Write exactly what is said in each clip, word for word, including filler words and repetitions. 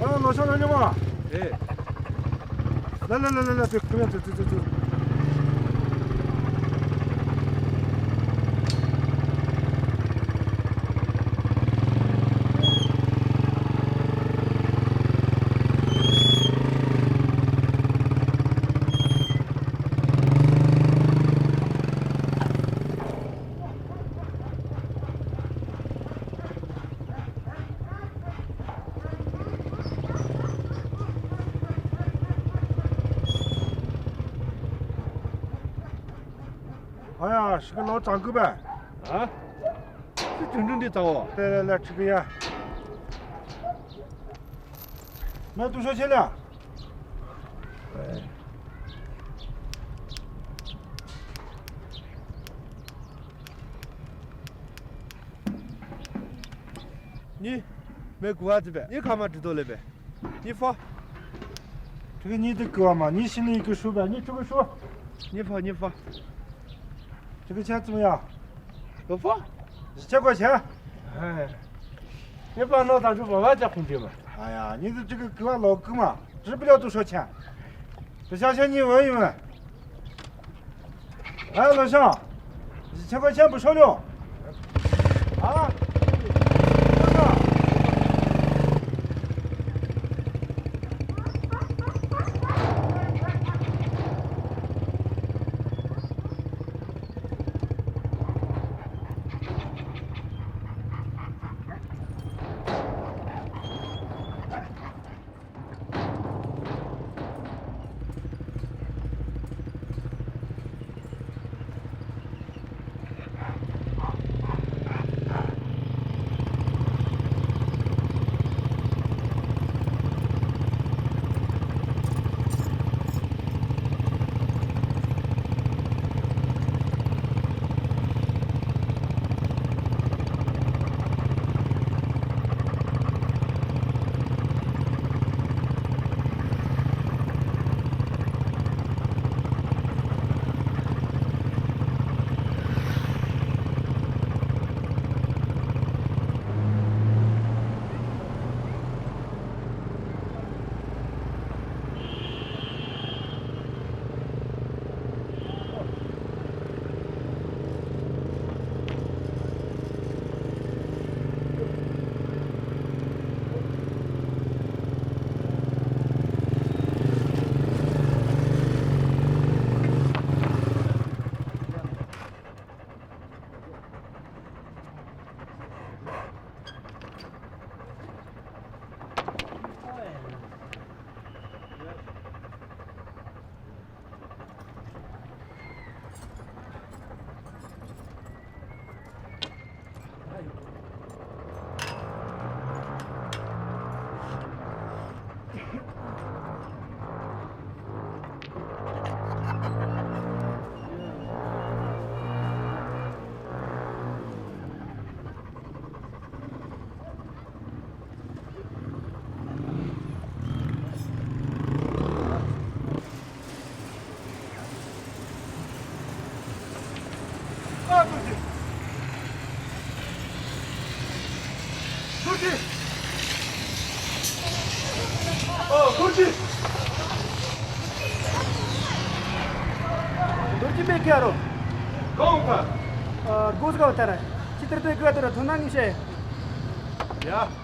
ཨ། ལོ་ཤང་རང་ཉོ་མ། ཨེ། ལ་ལ་ལ་ལ་ལ། དེ་ཁོ་ཡ་ཙི་ཙི་ཙི་ཙི། ཨ་ཡ། ཤི་ཁ་ལོ་ཙང་གི་བས། ཨ། ཤི་ཁྲིན་ཁྲིན་འདི་ཙང་བོ། ལེ་ལེ་ལེ། ཁྲི་གི་ཡ། མ་ཏུ་ཤོ་ཆེ་ལ། ནི། མེ་གུ་བ་ཙི་བས། ནི་ཁ་མ་འདྲི་དོ་ལེ་བས། ཉི་ཧྥ། ཁྲི་གི་ཉི་དུ་ཀི་བ་མ། ཉི་ཤི་ནི་ཡི་གི་ཧྲུ་བས། ཉི་ཁྲི་གི་ཧྲུ། ཉི་ཧྥ། ཉི་ཧྥ། ཁྲི་གི་ཆ་ཙི་མ་ཡ། ལོ་ཧྥ། ཆ་གོ་ཆ། ཉི་ཧྥ་ནོ་དང་ཧྲུ་བ་བ་ཅག་ཁུང་ཅི་མ། ཨ་ཡ། ཉི་དུ་ཁྲི་གི་ཀི་བ་ལོ་ཀི་མ། ཧྲི་པི་ལོ་ཏུ་ཧྲོ་ཆ། དུ་ཤ་ཤ་ཉི་བོ་ཡིན་མ། ཨ། ལོ་ཤང་། ཁྱེད་ཁོ་ཆེན་པོ་ཤོ་ལོ། ཨ། ལོ་ཤང་། ཨ། ཐུགས་རྗེ། ཐུགས་རྗེ། ཨ། ཐུགས་རྗེ། རྡོ་རྗེ་མེད་ཀྱ་རོ། གང་ཕ། ཨ། སྒོ་ཟིག་བ་ལྟར། ཅི་ལྟར་དུ་ཡི་གེ་བ་དུ་ར་ཐོན་ན་ངེས་ཤེས། ཡ།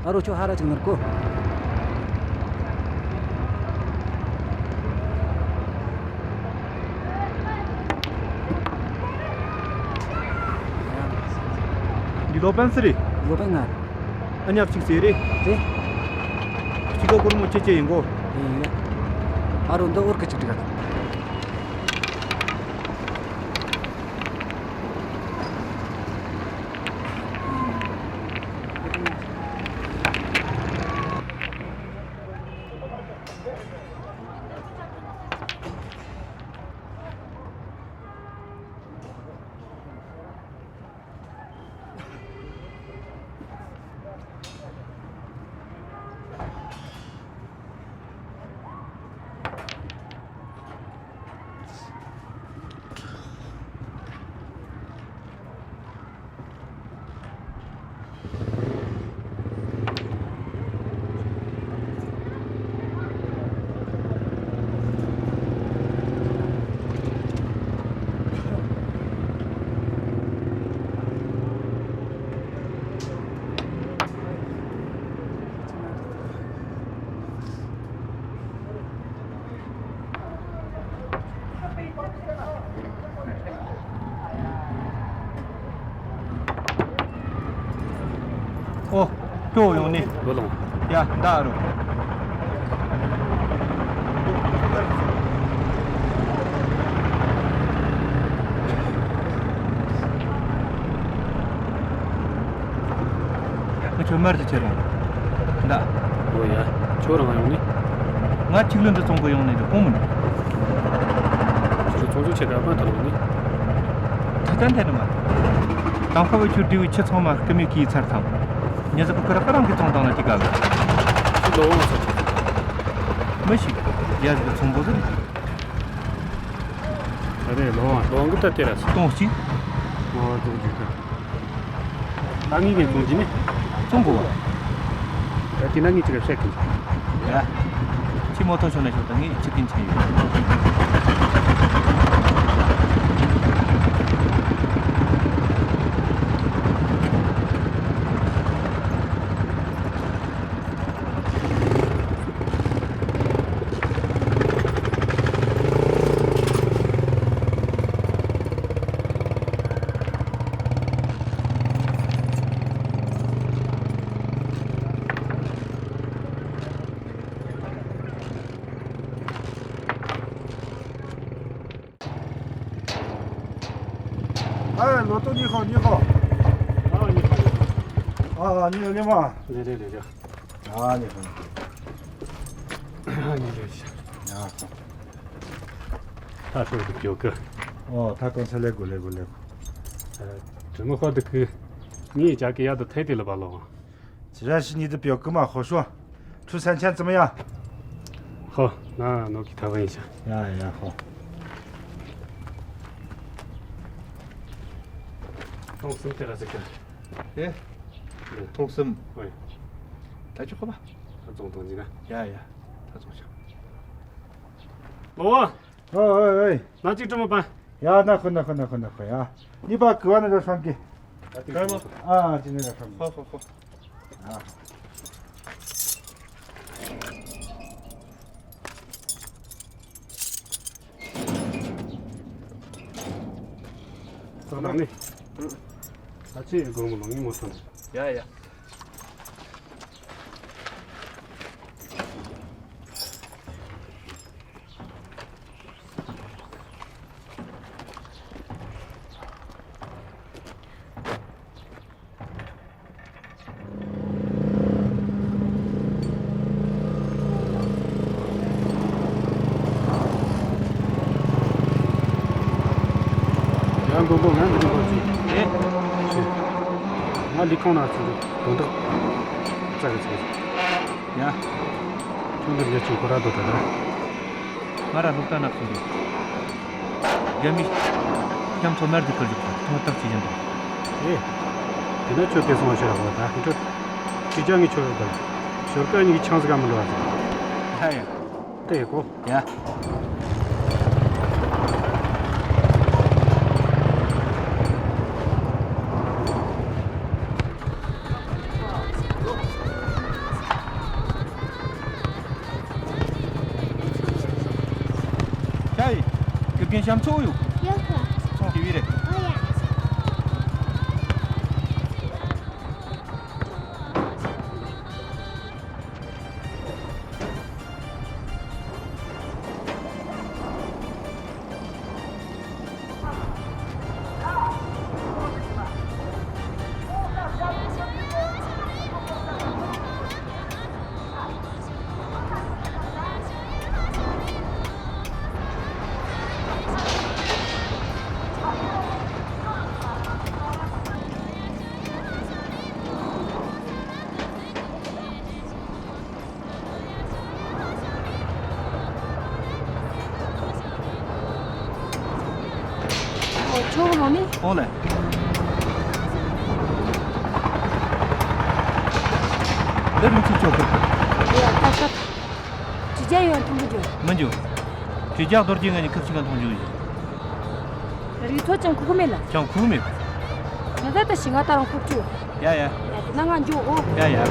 ཨ་རོ། ཁྱོད་ཧ་ར་ཅིག་ནར་གོ། འདི་ལོ་པན་སི་རེད། ལོ་པན་ང་། ཨ་ཉག་གཅིག་ཟེར་རེད། དེ། གཅིག་ག་སྒོར་མོ་ཁྱེད་ཁྱེད་ཡིན་གོ། ཡིན་ཡིན། ཨ་རོ། འདི་འོར་གི་ཅིག་འགྲིག་ག། ཨོ། ཅོ་ཡོང་ནི། ལོ་ལོང་། ཡ། ད་རུ། ང་ཁྱོད་མར་དུ་ཁྱེར་རུང་། ད། ཨོ་ཡ། ཁྱོད་རང་ཡོང་ནི། ང་ཆིག་ལོ་འདི་བཙོང་གི་ཡོང་ནི་འདི་གོང་མིན། ཁྱོད་ཚོང་ཚོང་ཆེ་ག་པ་ཐ་ལོ་ནི། ཐ་ཐན་ཐན་མ། དང་ཁ་བའི་ཁྱོད་འདྲི་བའི་ཁྱི་ཚང་མ་སྐུ་མི་གིས་ཚར་ཐང་། ཉི་ཟི་པུ་ཀི་ར་ཀ་རང་གི་བཙོང་དང་ན་ཏི་ག་གི། ཁྱོད་ལོ་ཝང་ཚོ་ཆེ། མི་ཞིག་ཡ་ཟི་གི་ཚོང་པོ་ཟིན། ད་རེས་ལོ་ཝང་ལོ་ཝང་གི་ད་ཏེ་ར་སི། སྟོང་གཅིག་ཨོ་ཙོག་ཅིག་ད། ད་ངེད་ཀྱིས་བཙོང་གི་ནི། བཙོང་དགོས་པ། ད་དེ་ན་ངེད་ཅིག་ག་བཤད་གི། ཡ། ཁྱི་མོ་ཐོ་ཤོ་ན་ཤོ་ད་ངེད་ཅིག་གིན་ཆེ་ཡོད། ཨ། ལོ་ཏོ་ཉི་ཧོ་ཉི་ཧོ། ཨ་ཉི་ཧོ་ཉི་ཧོ། ཨ་ཉི་ཧོ་ཉི་ཧོ། ཨ་ཉི་ཧོ། ཨ་ཉི་ཧོ། ཡ། ད་ཤོག་ཏུ་ཀྱོ་ཀི། ཨོ་ད་གོང་ས་ལེ་གོ་ལེ་གོ་ལེ། ཨ། དྲི་མོ་ཧོ་དུ་ཀི། ངའི་ཅག་གི་ཡ་དུ་ཐེ་དེ་ལ་བ་ལོ། 只认识你的表哥嘛，好说。出三千怎么样？好，那我给他问一下。呀呀，好。通什么这个这个？哎，对。通什么？喂。他就好吧。他总统这个。呀呀，他总想。老王，哎哎哎，那就这么办。呀，那好那好那好那好呀，你把哥那个传给。干吗？啊，今天的传给。好好好。 ཨ། ད་ནི། ཨ་ཅེ་དགོང་མོ་ལོང་ངི་མོ་སོང་། ཡ་ཡ། ཡང་མགོན་པོ་ང་འདི་འགོ་ཅིག་ཨེ། ང་ལི་ཁོང་ན་ཚུད་དོན་དག་རྩ་གི་ཚུད། ཡ། ཁྱོད་འདིར་རྒྱ་ཆེན་ཁོ་ར་དོ་ད་ད། ང་ར་སློབ་གྲྭ་ནག་ཚོ་རེད། རྒྱ་མི་རྒྱ་མཚོ་མར་གྱི་ཁུར་བཞག་ཐོག་ཐག་ཆེ་ཡིན་པ། ཨེ། དེ་ན་ཁྱོད་དེ་སོང་བ་ཤོད་ར་ཧོ་ད་ཁྱོད། ཁྱི་ཅག་ངས་ཁྱོད་ར་དང་། ཞོར་ཀ་གཉིས་ཀྱི་ཆང་ཟིག་ག་མི་འགྲོ་བ་ཟིག་ཡ་ཡ། དེ་གོ། ཡ། ཅའི། ཁི་རྒན་ཤམ་ཚོ་ཡོད། ཡོད་གི། ཚོང་དེ་བི་རེད། ཨོ་ཡ། ཨོ། ཆོག་གི་མོ་ནི། ཨོ་ལེ། འདི་རིང་ཚུགས་ཆོག་གི། ཡ་ད་ཤ། ཅི་བྱ་ཡོད་མཐོང་གི་འཇུག་མི་འཇུག་ཅི་བྱ་རྡོ་རྗེ་ང་ནི་ཁབ་ཅིག་ག་མཐོང་འཇུག་ཡིན། རིག་ཚོ་ཅང་ཁུག་མེད་ལ། ཅང་ཁུག་མེད། ང་ད་ད་ཤི་ང་ད་རང་ཁུག་ཆུ། ཡ་ཡ། ཡ་དེ་ན་ང་འཇུག་ཨོ། ཡ་ཡ། ཡ།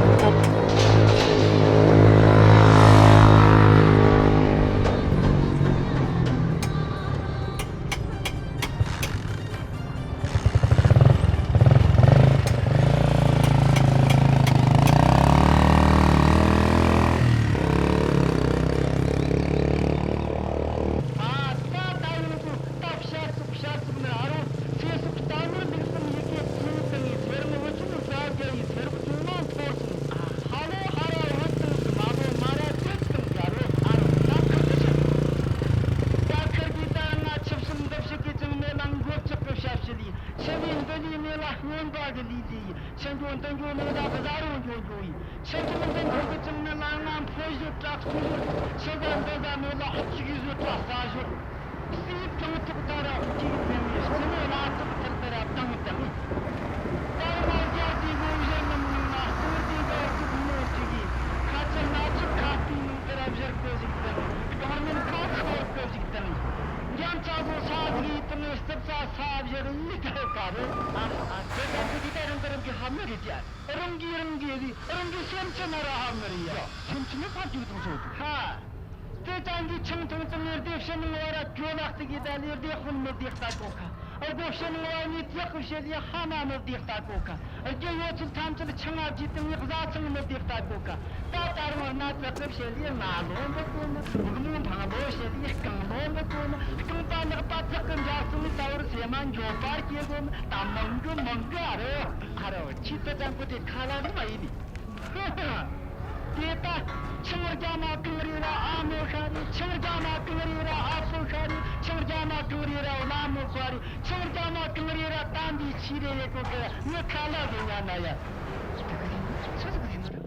ཆུ་འགྱོ་འདི་འགྱོ་ནོ་ད་གི་ཟ་རུང་འགྱོ་འགྱོ་ཡི། ཆུ་ཆུང་འདི་འགྱོ་གི་ཅང་ནི་ལ་ང་འཕོ་ཞོར་བྲག་ཚུགས་ཞོར། ཆུ་ཟ་འདི་ཟ་ནོ་ལ་ཨག་ཅིག་ཡི་ཞོར་བྲག་ཟ་ཞོར། སྲིད་གྲང་ཐོག་ད་ར་ཨག་ཅིག་འཛེམ་ཡི། སྲིད་ནི་ལ་ཐོག་ཐལ་ད་ར་དང་དང་ཡི། ད་ར་ང་རྒྱ་དེ་གོ་གཞན་རྣམས་ནང་ན་སྟོར་དེ་ག་ཐུག་ནོ་ཅིག་ཡི། ཁ་ཆེ་སྣ་ཆེ་ཁ་པའི་ནང་ད་ར་བཞུར་གི་ཞིག་དང་། རྐང་མིན་ཁ་ཤོར་གི་ཞིག་དང་། འཇམ་ཆ་བོ་ས་ཟིག་ཡིན་དང་རྩིབ་ས་ས་བཞག་ལི་ད་ག་རེད། ཨ་ཨ་དེ་ད་དེ་དེ་ད་རང་གི་རང་གི་ཧ་མི་རེད་ཡ། རང་གི་རང་གི་རེད། རང་གི་སེམས་ཅན་ན་ར་ཧ་མི་རེད་ཡ། སེམས་ཅན་ནི་ཕར་རྒྱུག་དང་ཚོ་དང་། ཧ། དེ་ད་འདི་ཆང་འཐུང་དང་ངེར་དེ་ཕྱི་ནང་བ་ར་གྱོད་ལག་ཏུ་གི་ད་ལེར་དེ་དཔོན་མི་བདེ་ལྟ་གོ་ཁ། སྒོ་ཕྱི་ནང་བ་ནི་ཙག་གི་བཤད་ལས་ཧ་མ་མི་བདེ་ལྟ་གོ་ཁ། རྒྱུ་ཡོད་ཚུལ་ཐམས་ཅད་ཆང་ང་བརྗེས་དང་ངེ་བཟའ་ཚང་མི་བདེ་ལྟ་གོ་ཁ། ད་ད་རུང་སྣ་ཚོགས་ཀྱི་བཤད་ལས་རྣ་ལོ་འབུད་གོ་ནི། སྒོ་མོ་འཕང་ལོ་བཤད་ལས་རྐང་ལོ་འབུད་གོ་ནི། རྐང་པ་ནག་པ་ཙག་གི་འཇའ་ཚོན་ནི་ད་བར་སེམས་མ་འགྱོད་པར་སྐྱེ་གོ་ནི། ད་མང་གི་མང་གི་ཨ་རོ་ཨ་རོ། ཁྱི་ད་ཅང་གོ་དེ་ཁ་ལ་ནི་མ་ཡིན་ནི། དེ་ད་ཆང་རྒྱ་མ་གང་རེ་ར་ཨ་མོ་ཤ་རེ། ཆང་རྒྱ་མ་གང་རེ་ར་ཨ་ཕོ་ཤ་རེ། ཆང་རྒྱ་མ་གང་རེ་ར་བླ་མོ་ཤ་རེ། ཆང་རྒྱ་མ་གང་རེ་ར་དམ་པའི་ཆོས་རེད་ཡེ་གོ་གི། ངི་ཁ་ལ་གི་ཉན་ན་ཡ། ད་གི་དེ་ནི་ཆི་ཟིག་གི་དེ་ནི་ར།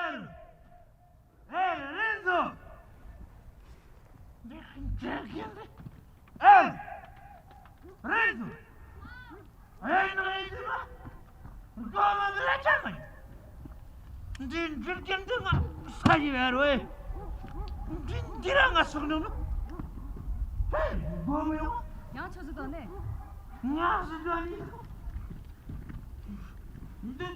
ཨེ། ཨེ། རེད་ཟོ། འདི་ཁྱེད་ཀྱི་རེད། ཨེ། རེད་ཟོ། ཨེ་ནི་རེད་ཟོ། རྒོ་མ་མི་ལ་ཆ་མ་ཡིན། འདི་འཇིག་རྟེན་འདི་ང་ས་ཡི་བར་བས། འདི་འདི་ར་ང་སོག་ནོ། ཧེ། སྒོ་མི་ཡོང་། ཡང་ཆུ་ཟི་དོ་ནས། ང་ཟི་དོ་ནས། འདི།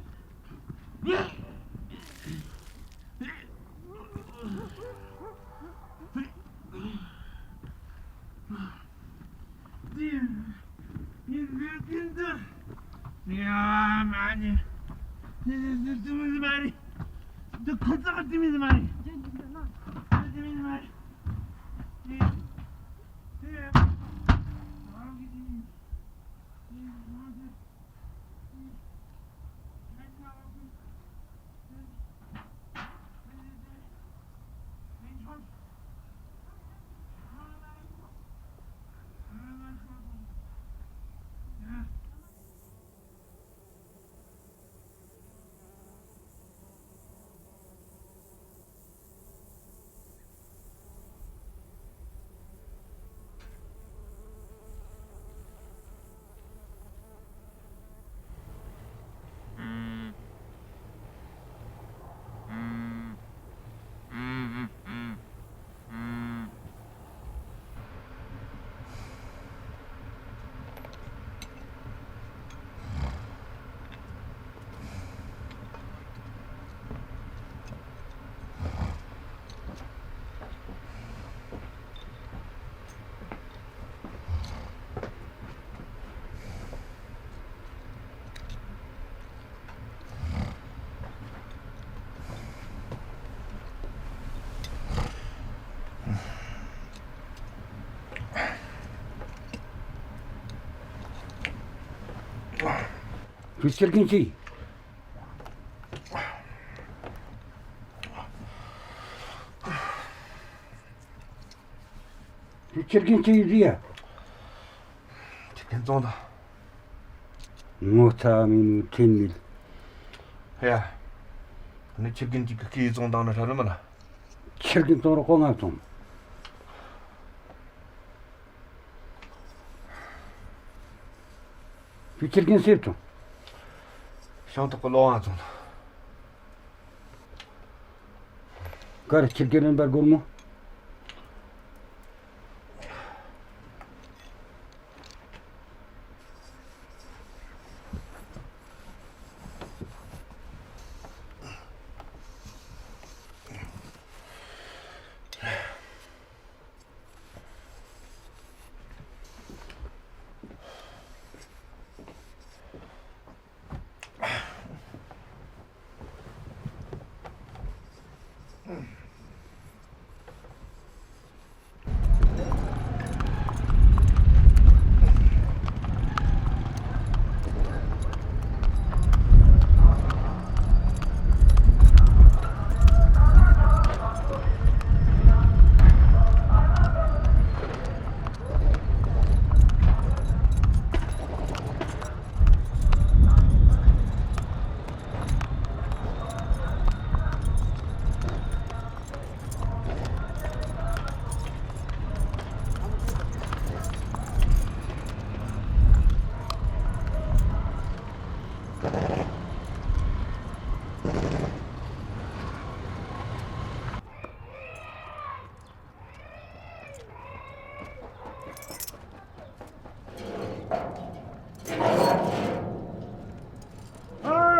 ཁྱོད་ཁྱི་རྒན་ཅི། ཁྱོད་ཁྱི་རྒན་ཅི་ཡིན་ཟིག་ཡ། ཁྱི་རྒན་བཙོང་དང་། ངོ་ཚ་མིན་ནོ་ཁྲིམས་མེད། ཧེ་ཡ། ནི་ཁྱི་རྒན་ཅིག་གི་སྐེ་བཙོང་དང་ནི་ཧྲ་ལི་མ་ལ། ཁྱི་རྒན་བཙོང་རོགས་གོ་ང་བཙོང་། ཁྱོད་ཁྱི་རྒན་སེབ་བཙོང་། ཤིང་ཐོག་གི་ལོ་ང་བཙོང་། གར་ཁྱི་རྒན་རིམ་པར་སྒོར་མོ། ཨ།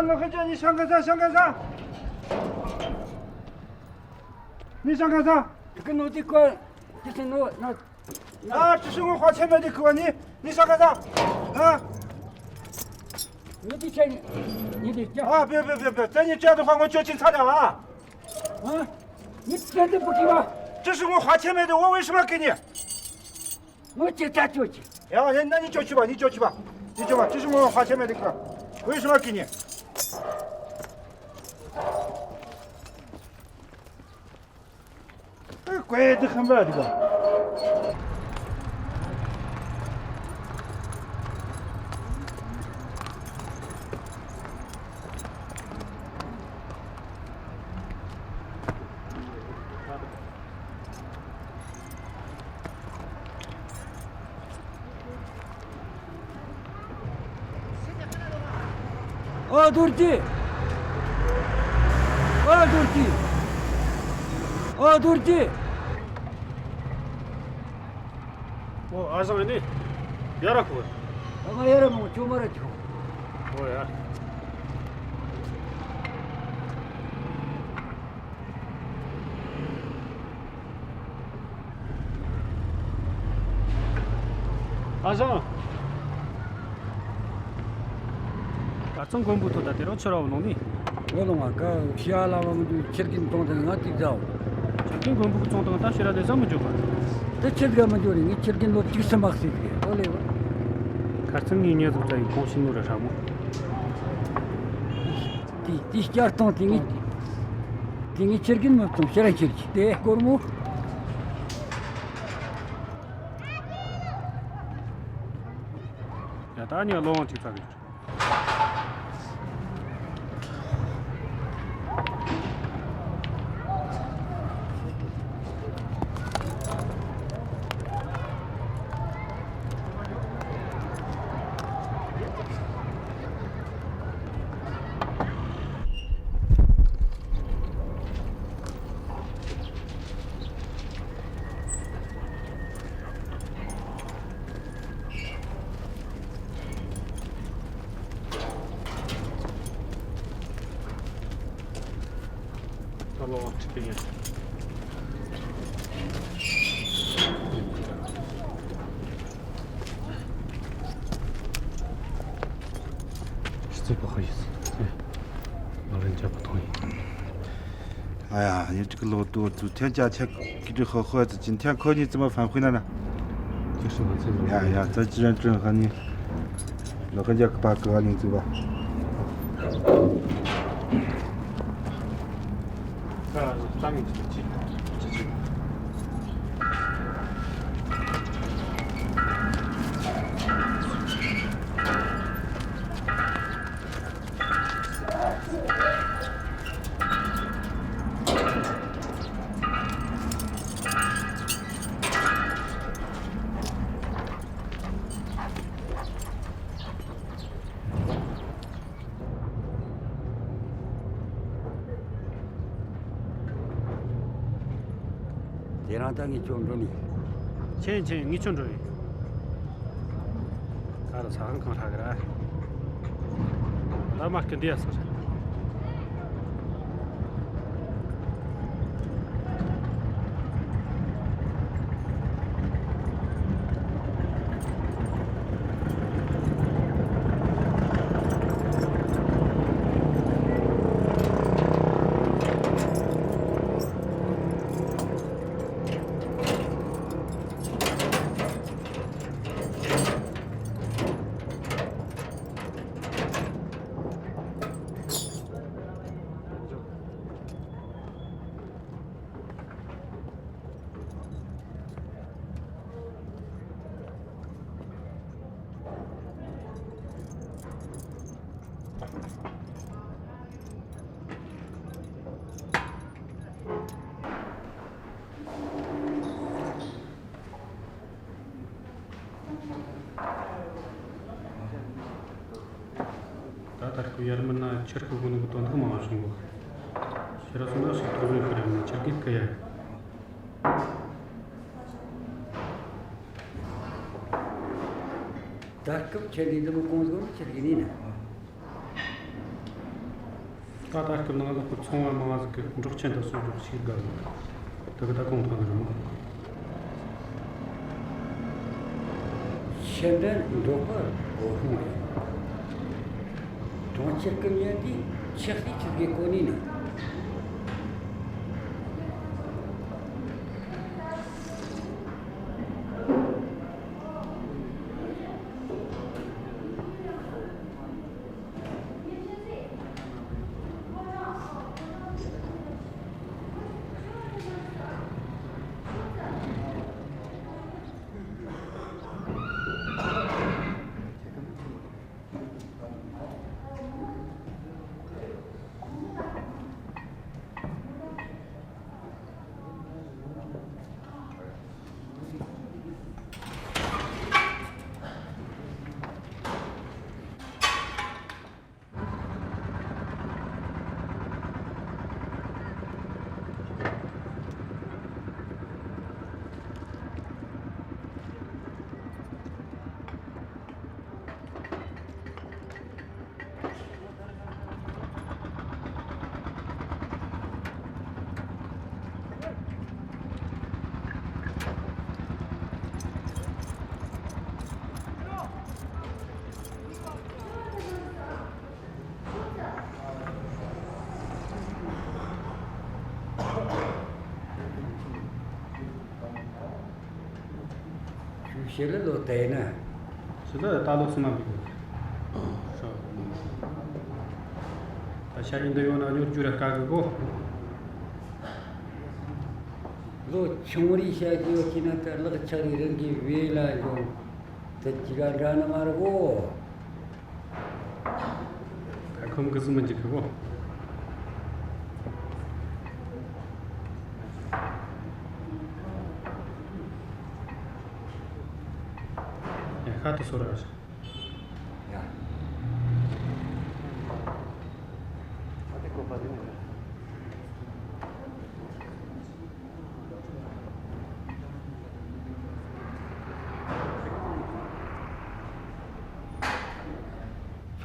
ལོ་ཁ་ཅན། ནི་ཤང་ག་ས། ཤང་ག་ས། ནི་ཤང་ག་ས། ཀི་ནོ་ཏི་ཀོ། ཏི་སི་ནོ་ནོ། ཨ། ཅི་ཞིག་ངོ་ཁ་ཆེ་མེད་དེ་ཁུ་བ་ནི། ནི་ཤང་ག་ས། ཨ། ནི་ཏི་ཆེ་ནི། ནི་ཏི་ཅ། ཨ། བེ་བེ་བེ་བེ། ཏེ་ནི་ཅ་དུ་ཁ་ངོ་ཅོ་ཅིན་ཚ་ད་ལ། ཨ། ནི་ཏི་ཏི་པུ་ཀི་བ། ཅི་ཞིག་ངོ་ཁ་ཆེ་མེད་དེ། འོ། ཝེ་ཤི་མ་ཀི་ནི། ངོ་ཅི་ཙ་ཅོ་ཅི། ཡ། ཡ། ན་ནི་ཅོ་ཅི་བ། ནི་ཅོ་ཅི་བ། ནི་ཅོ་བ། ཅི་ཞིག་ངོ་ཧ་ཆེ་མེད་དེ་ཁ། ཝེ་ཤི་མ་ཀི་ནི། ཨེ། ཀོས་དེ་ཁམ་ར་དེ་ག། ཨོ། དུར་གྱི། ཨོ། དུར་གྱི། ཨོ། དུར་གྱི། ཨོ། ཨ་ཞང་ནི་ཡ་ར་ཁོ། ཨ་མ་ཡ་ར་མོ་ཅོ་མ་ར་ཅོ། ཨོ་ཡ། ཨ་ཞང་། ཁ་རྩང་མགོན་པོ་ཐོ་ད་དེ་རང་ཆུ་ར་བ་ལོང་ནི། འོ་ལོང་བ་ཀ་ཤི་ཡ་ལ་བ་མི་འདུག་ཁྱེར་གིན་གཏོང་དང་ང་ཏིག་ཟའོ། ཁྱེར་གིན་མགོན་པོ་གི་ཚོང་དང་ད་ཤི་ར་དེ་ཟ་མི་འཇོག་ག། དེ་ཁྱེར་ག་མི་འཇོག་རེད། ངས་ཁྱེར་གིན་ལོ་གཅིག་སུ་མ་ཟིག་རེད། ཨོ་ལེ་བ། ཁ་རྩང་ངས་ཉེ་ཟུག་ཙ་ཡིན་གོང་ཤི་ནོ་ར་ཧྲ་མོ། དེ་དེ་བསྐྱར་གཏོང་དེ་ངས། དེ་ངས་ཁྱེར་གིན་མི་གཏོང་ཤི་ར་ཁྱེར་གི་དེ་སྒོར་མོ། ཡ། ད་ནི་ལོ་ངོ་གཅིག་ཚ་གི། ད་ལོ་ཁྲིད་པ་ཡིན། ཤི་ཚེ་པ་ཧ་ཡིས། ང་རང་ཅག་པ་ཐོང་ཡིན། ཨ་ཡ། ཡིན་ཅིག་ལོ་ཏོ་ཏུ་ཐན་ཅ་ཆ་ཀི་ཏི་ཧོ་ཧོ་ཙི་ཅིན་ཐན་ཁོ་ཉིས་ཙི་མ་ཕན་ཁུ་ན་ན། ཅི་ཤི་བ་ཙི་ལོ། ཡ་ཡ། ཙི་ཅི་རན་ཅུན་ཧ་ནི། ལོ་ཁ་ཇག་པ་ཀི་ཨ་ནི་ཙི་བ། ཨ། ཏང་ཅི་ཅི་ཅི་ཅི། དེ་རིང་ད་ངས་ཁྱོད་འགྲོ་ནི། ཆེན་ཆེན། ངས་ཁྱོད་འགྲོ་ཡིན། ཁ་ར་ས་ཁང་ཁང་ཧྲ་གི་ར། ལ་མ་སྐུ་འདི་ཡ་སོ་རེད། ཡར་མིན་ན་ཆར་གི་སྒོ་ནས་གི་དོན་དག་མང་བ་བྱུང་གོ། ཕྱི་ར་སོང་ན་ཞིག་ཐོག་བཟོས་ཁུར་ཡ་མིན་ཆར་གི་སྐུ་ཡ། ད་སྐབས་ཆེན་འདི་འདི་མོ་གོང་བཟོ་ནི་ཆར་གི་ནི་ན། ད་ད་སྐབས་ནང་ལོག་གི་ཚོང་བ་མང་ཟིག་གི་འབྲོག་ཆེན་དུ་སོང་འབྲོག་ཆེ་དགའ་ལོ། དེ་གི་ད་གོང་ཐང་རི་མོ། ཤེས་ལྡན་འབྲོག་པ་གོ་ཧུང་རེད། གྲོང་ཁྱེར་གི་མྱི་འདི་ཆགས་ཏེ་ཆགས་གི་གོ་ནི་ནི། ཤུ་ཤེ་ལ་ལོ་དེ་ན། ཤི་ལ་ད་ལོ་སུ་མ་འབིག་གོ། ཤོ། ད་ཤ་ཡིན་འདི་ཡོད་ན་ཉོ་རྒྱུ་ར་དཀའ་གི་གོ། ལོ་ཆུང་རིས་བྱ་རྒྱུ་ཡོད་ཀྱི་ན་ད་ལག་ཆགས་རིས་རང་གི་བེ་ལ་འཇོག་ད་ཅི་ག་འདྲ་ན་མ་རེད་གོ། ཁ་ཁོམ་གི་ཟིག་མི་འཇིག་གི་གོ། ཡ་ཁ་ཏུ་སོ་ར། ཡ།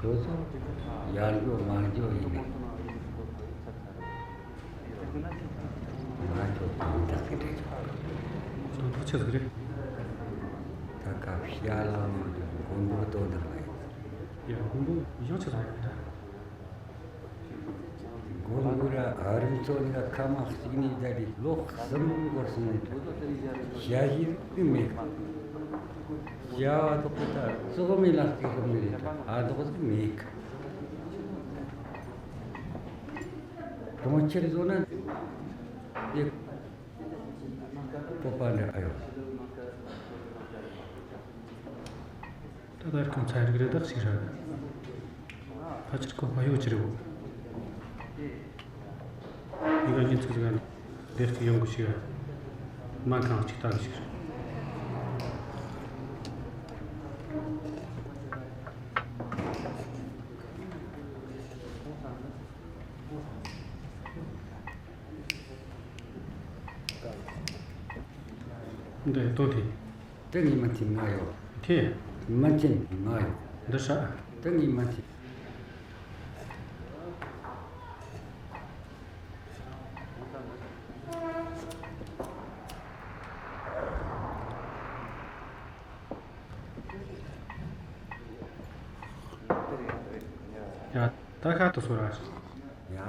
ཁྱོད་ཚོ་ཡར་འགྲོ་མར་འགྲོ་ཡིན་ནི། ང་ཚོ་དོན་དག་གི་འདྲ་ཆགས། དོན་དག་ཆི་ཟིག་རེད། ད་སྐབས་ཤ་ལ་མོ་དེ་མགོན་པོ་དོན་དག་ལ་ཡིན། ཡ་མགོན་པོ་ཡང་ཆི་ཟིག་རེད་ད། མགོན་པོ་ར་ཨ་རིམ་ཚོ་ནི་ཁ་མ་གཅིག་ནས་བསྡད་དེ་ལོ་གསུམ་འགོར་སོང་ནས་ཞ་ཞི་གི་མེད་གི། བྱ་བ་ཐོག་གི་ད་བཙོག་མེད་ལ་སྐྱེ་གི་མེད་རེད། ཨ་ཐོག་གི་མེད་གི། གྲོང་ཁྱེར་བཟོ་ན་དེ་སྤོབས་པ་འདྲ་ཨ་ཡོད། ད་ལྟ་རྐང་ཚན་རིག་རེ་དག་ཞིག་ར། ཕལ་ཆེར་ཁོ་ཕ་ཡོད་ཀྱི་རེད་བོ། ཡིན་ག་ཉིན་ཚིག་ཟིག་ག་སྡེ་གཅིག་ཡོང་གི་ཞིག་ར། སྨན་ཁང་གཅིག་ལྟ་གི་ཞིག་ར། འདི་ལྟོ་དེ། དེ་ངས་མ་ཐིམ་ང་ཡོད། དེ། མ་ཐིམ་ང་ཡོད། འདི་ཧྲ། དེ་ངས་མ་ཐིམ། ཡ། ད་ཤ་ཏུ་སོ་ར། ཡ།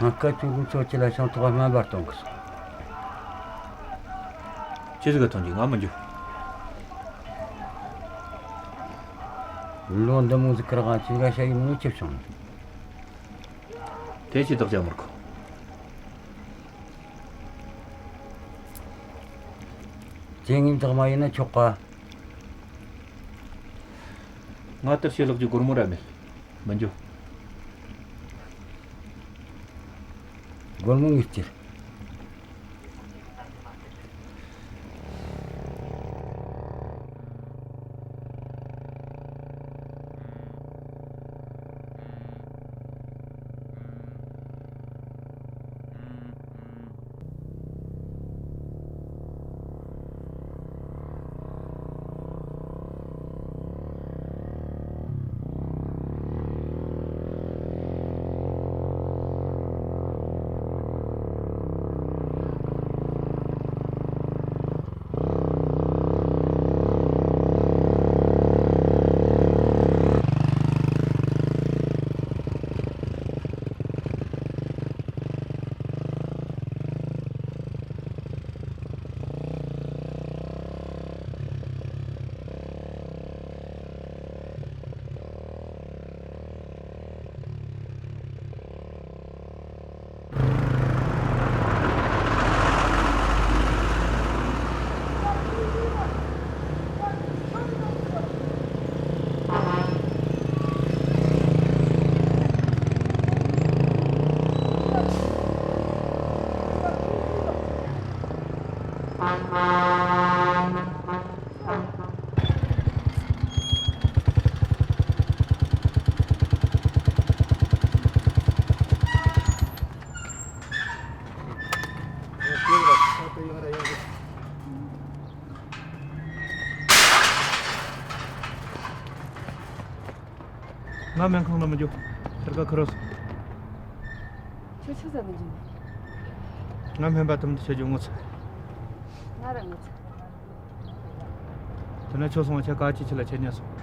ང་སྐད་ཅིག་གི་ཚོད་ཅིག་ལ་ཤིང་ཐོག་སྨན་པ་གཏོང་གི་སོང་། ཅི་ཟིག་ག་ཐོན་གྱི། ང་མི་འགྱོ། ལོ་འདི་མོ་ཟིག་གི་རིང་ང་ཅི་འགའ་བྱ་ཡི་མི་ཁྱབ་བྱུང་། དེ་ཅི་བདག་ཅག་མི་དགོས། ཅི་ངའི་བདག་མ་ཡིན་ན་ཆོག་ག། ང་ལྟར་ཞེ་ལོག་གི་སྒོར་མོ་ར་མེད། མི་འགྱོ། སྒོར་མོ་ངས་སྟེར། ང་སྨན་ཁང་ལ་མི་འགྱོ། ཐར་ཀ་ཁུར་རོ། ཁྱོད་ཆི་ཟིག་ག་མི་འགྱོ་ནི། ང་སྨན་པ་དམ་དུ་བྱེད་རྒྱུ་ངོ་ཚ། ང་ར་ངོ་ཚ། དེ་ན་ཁྱོད་སོང་བ་ཁྱེད་ག་ཅི་ཆི་ལ་ཁྱེད་ཉལ་སོང་།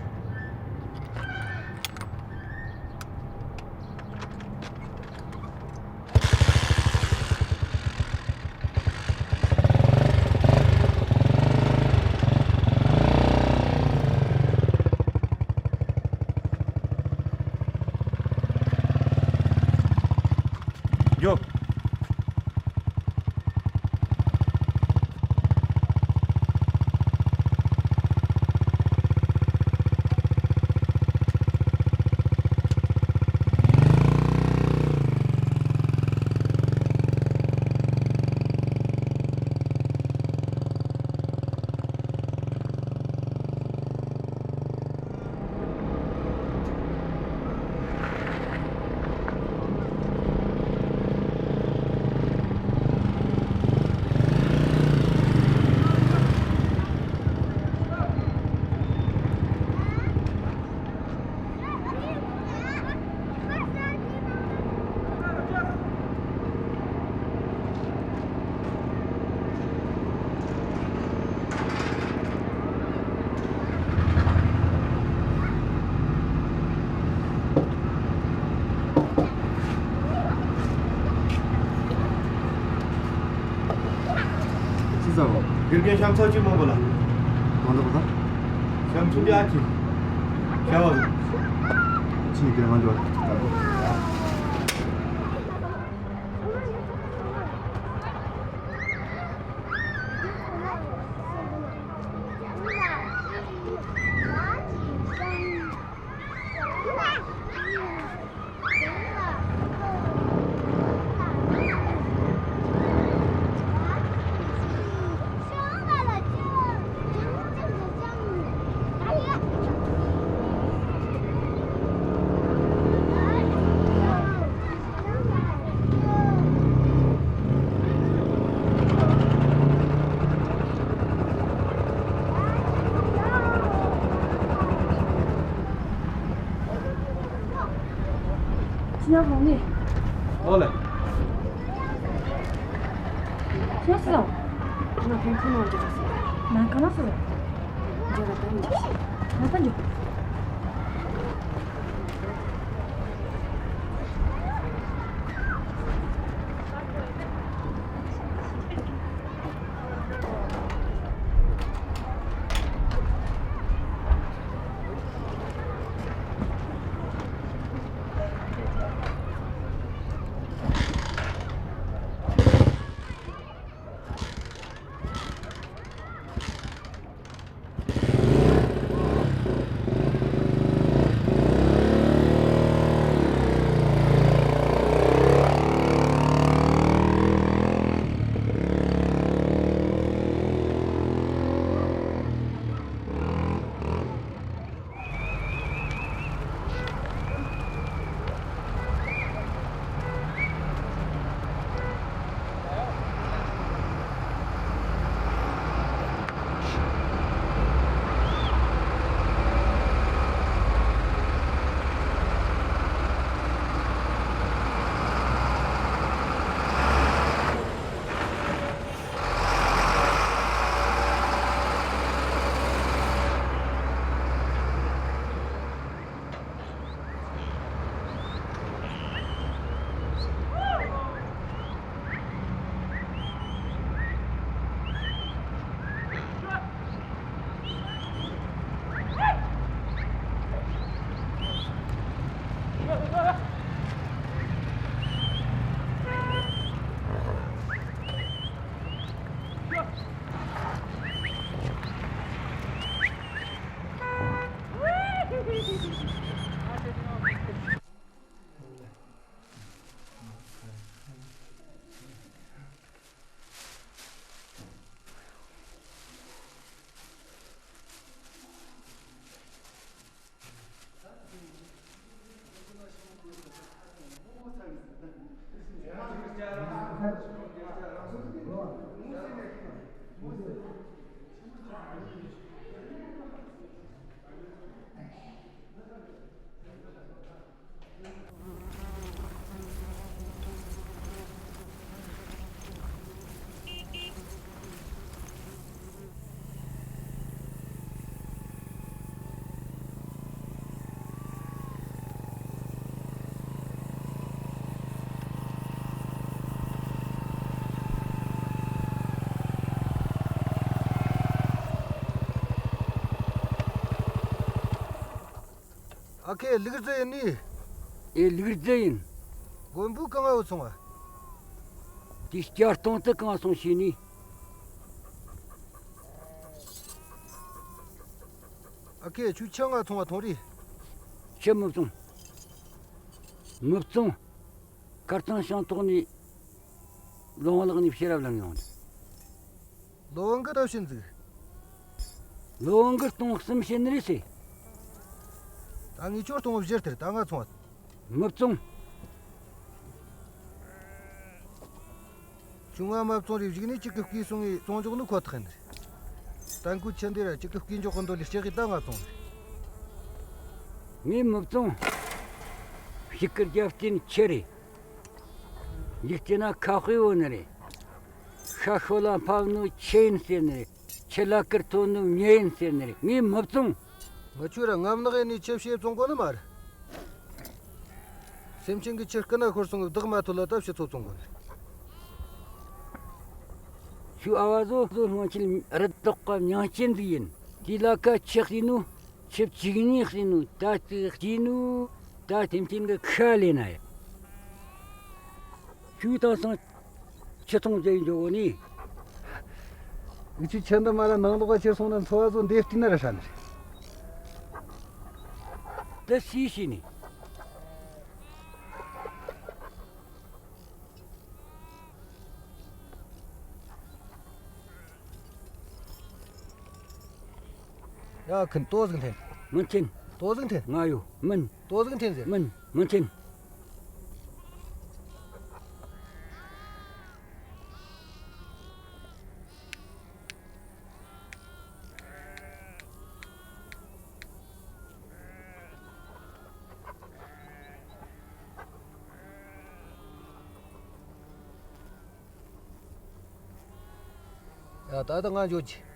འགྱོ། ཅི་ཟེར་བ། དགེ་རྒན་གཤམ་ཚོགས་ཅིག་མང་པོ་ལ། གང་འདྲ་བ་དང་། གཤམ་ཚོགས་འདི་ཨ་ཅི། བྱ་བ་ཟིག་ཅི་དེ་ང་འགྲོ་ད་གོ། ཁྱེད་རང་ནི། ཨོ་ལེ། ཁྱེད་སོང་། ང་སྨན་ཁང་ནང་འགྱོ་ཟེར། སྨན་ཁང་ནང་སོང་། འགྱོ་ར་ད་འགྱོ། ང་ད་འགྱོ། ཨ་ཁེ་ལུག་རྫི་ཡིན་ནི། ཨེ་ལུག་རྫི་ཡིན། མགོན་པོ་གང་ང་བུད་སོང་བ། དེ་སྐྱ་སྟོང་དུ་གང་སོང་ཤེས་ནི། ཨ་ཁེ་ཁྱོས་ཆང་ང་འཚོང་བ་ཐོངས་རེ། ཆི་མི་བཙོང་། མི་བཙོང་། ཁར་ཚང་ཤང་ཐོག་ནས་ལོང་ལག་ནས་ཕྱི་རབས་ལ་ཡོང་། ལོ་འགི་ད་བྱིན་ཟིག་ལོ་འགི་སྟོང་གསུམ་བྱིན་ནི་རེད་ཟེ། ད་ངས་ཁྱོད་སྟོང་བཞི་སྟེར། ད་ང་འཚོང་བ། མི་བཙོང་། ཁྱོས་ང་མ་བཙོང་རེ་བཞག་ནས་ཁྱེད་ཀྱི་སྐུ་སྲུང་ངས་བཙོང་འཇོག་ནི་ཁོ་ཐག་ཡིན་ནི་རེད། ད་འགོ་ཁྱེད་འདི་ར་ཁྱེད་ཀྱི་སྐུ་འཇོག་གི་འདོད་ལས་ལྕགས་ཀྱི་ད་ང་བཙོང་ནི་རེད། ངས་མི་བཙོང་། ཕྱི་གི་རྒྱབ་རྟེན་ཁྱེད་རེད། འཇིག་རྟེན་ན་ཁ་དཔེ་བོ་ནི་རེད། ཤ་ཤོད་ལ་ཕབ་ནོ་ཁྱེད་ཡིན་ཟེར་ནི་རེད། ཁྱི་ལ་ཀིར་ཐོན་ནོ་ངེད་ཡིན་ཟེར་ནི་རེད། ངས་མི་བཙོང་། ང་ཁྱོད་ར་ངམ་ནག་ཡིན་ནས་ཁྱི་བྱས་བཙོང་གོ་ནི་མ་རེད། སེམས་ཅན་གྱི་ཁྱི་རྐུ་ན་ཤོར་སོང་གི་བདག་མ་ཐུལ་ལ་ད་ཕྱི་ཚོ་བཙོང་གོ་ནི་རེད། ཁྱོའི་ཨ་བ་བཟོ་བཟོ་སྔོན་ཆད་རི་དྭགས་ཀ་མྱང་ཅན་ཟིག་ཡིན། དེ་ལ་ཀ་ཁྱི་བྱས་ནོ། ཁྱི་བྱས་ནི་བྱས་ནོ། ད་ཅི་བྱས་ནོ། ད་སེམས་ཅན་གྱི་ཁ་ལེན་ན་ཡ། ཁྱོད་དེང་སང་ཁྱི་ཚོང་རྒྱག་འགྱོ་གོ་ནི། ངི་ཆོའི་ཁྱི་འདི་མ་ར་ནང་ལོགས་ཁྱེར་སོང་ན་འཚོ་བ་ཚོ་འདེད་བལྟས་ན་ར་ཧྲ་ནི་རེད། དེ་སུས་ཤེས་ནི། ཡ་ཁིན་ཏོ་ཟིག་འཐེན། མི་འཐེན། ཏོ་ཟིག་འཐེན། ང་ཡོད། མིན། ཏོ་ཟིག་འཐེན་ཟེར། མིན། མི་འཐེན། ཡ་ད་ལྟ་ང་འགྱོ་རྒྱུ།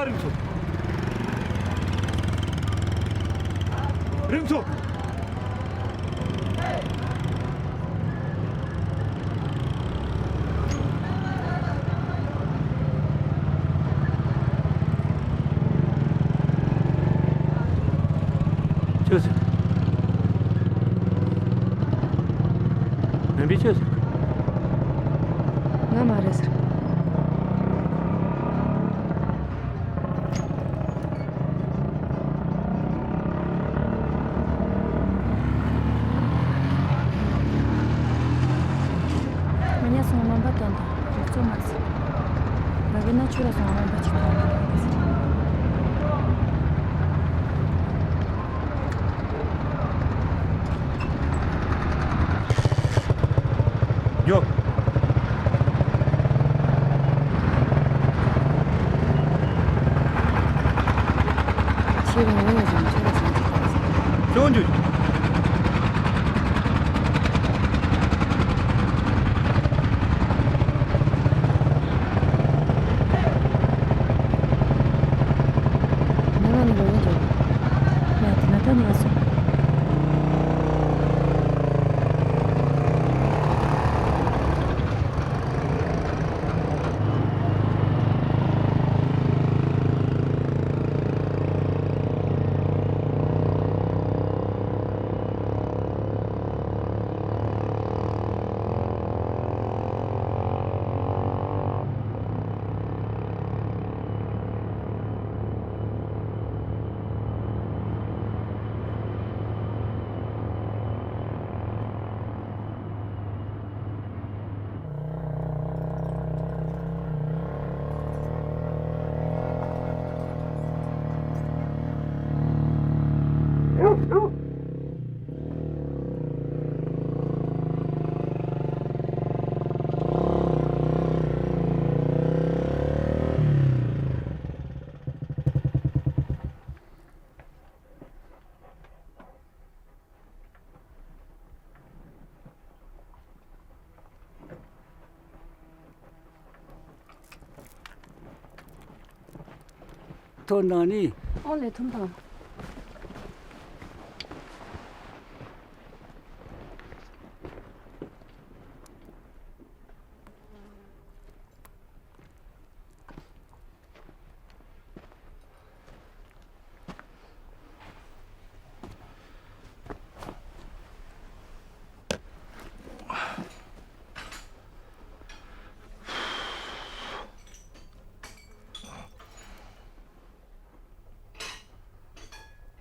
རིག་འཚོ། རིག་འཚོ། ཅི་ཟེར། མིན་པས་ཅི་ཟེར། ང་མ་རེད་ཟེར། ང་ཉལ་སོང་། རྣམ་པ་དོན་དང་རིག་འཚོ་མ་ཟེར། ར་བའི་ན་ཆུ་ར་སོང་། རྣམ་པ་ཅིག་དང་། ཡོ། ཁྱེད་རང་ངོ་ཡོད་ཅིང་ཁྱེད་རང་ཅིག་ཅིག་དང་། ཅོང་ཅུ། ང་ང་ནི་ལོ་ཡིན་འདུག་ཡ་དེ་ན་ད་ནི་ལ་སོང་། ཐོན་དང་ནི། ཨོ་ལེ། ཐུམ་དང་།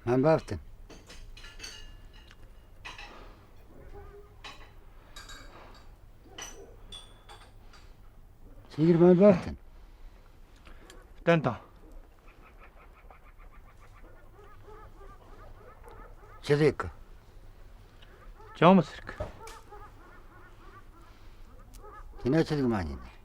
སྨན་པ་བསྟན། ཁྱེད་སྨན་པ་བསྟན། བསྟན་དང་། ཅི་རེད་གི། ཅང་མི་ཟེར་གི། དེ་ན་ཆི་ཟིག་མ་ཉན་ནི།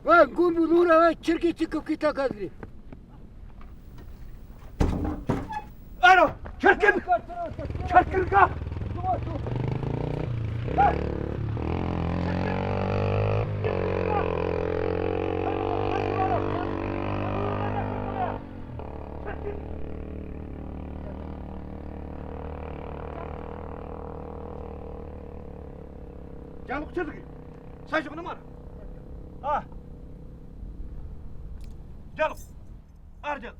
ཨ། མགོན་པོ་ལུང་ར་ཁྱེར་གི་ཅིག་གི་ཀི་ཏ་ག་རེད། ཨ་རོ། ཁྱེར་གི། ཁྱེར་གི་ག་ཅང་ལོག་ཆི་ཟིག་ས་ཞོག་ནི་མ་ར། ཨ། རྒྱལ་ལོ། ཨ་རྒྱལ།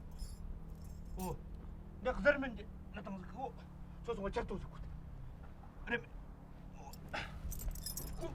ཨོ། འདི་གཟར་མིན་འདི་ལ་དང་ཟིག་གོ། སོ་སོ་ཆར་ཏོ་ཟིག་གོ། རེམ། ཨོ། ཀུ།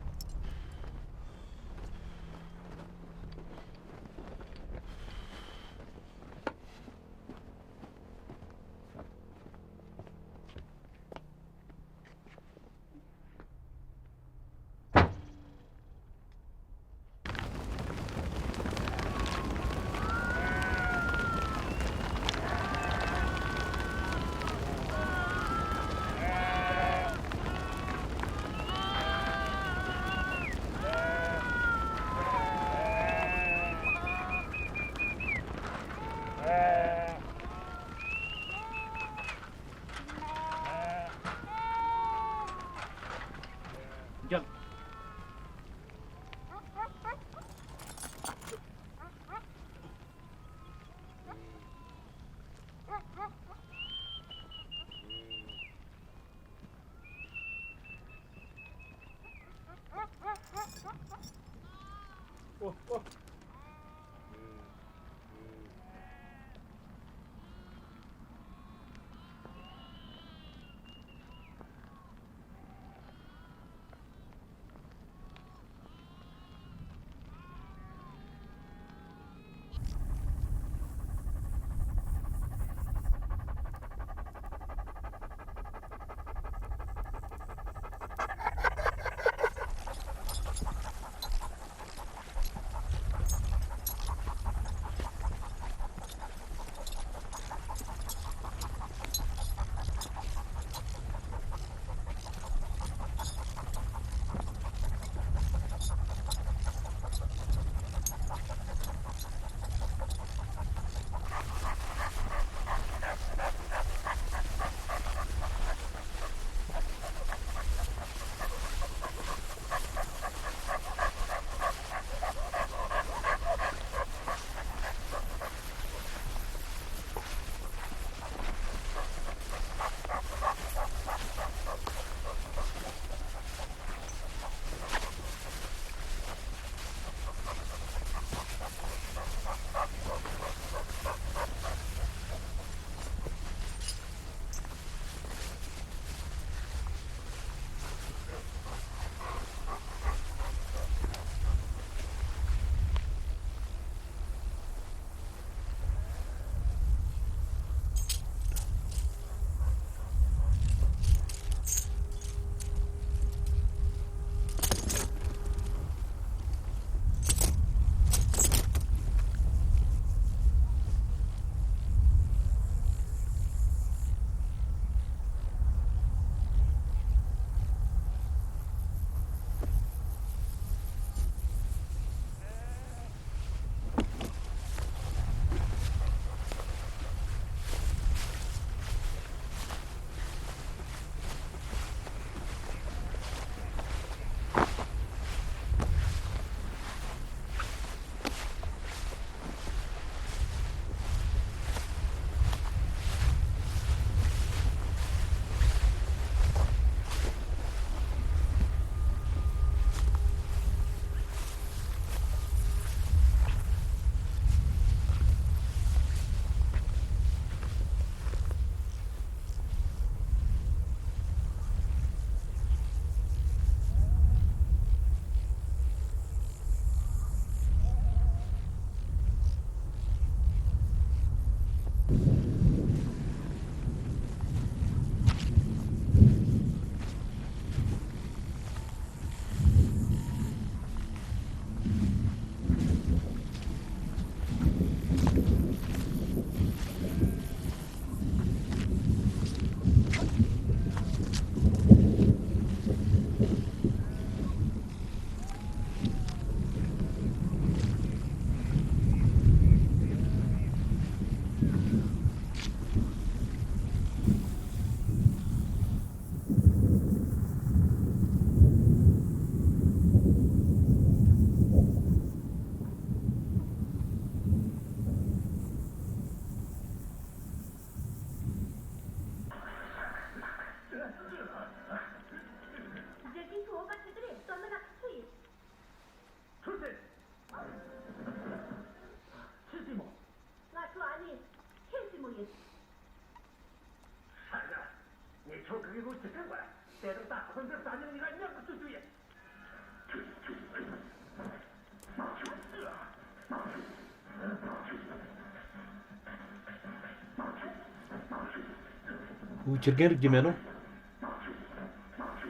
འུ་ཁྱི་རྒན་རིག་རྒྱུ་མེད་ནོ།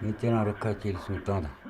ངས་ཁྱེད་རང་རུ་ཁ་ཁྱེར་སོང་བཏང་དང་།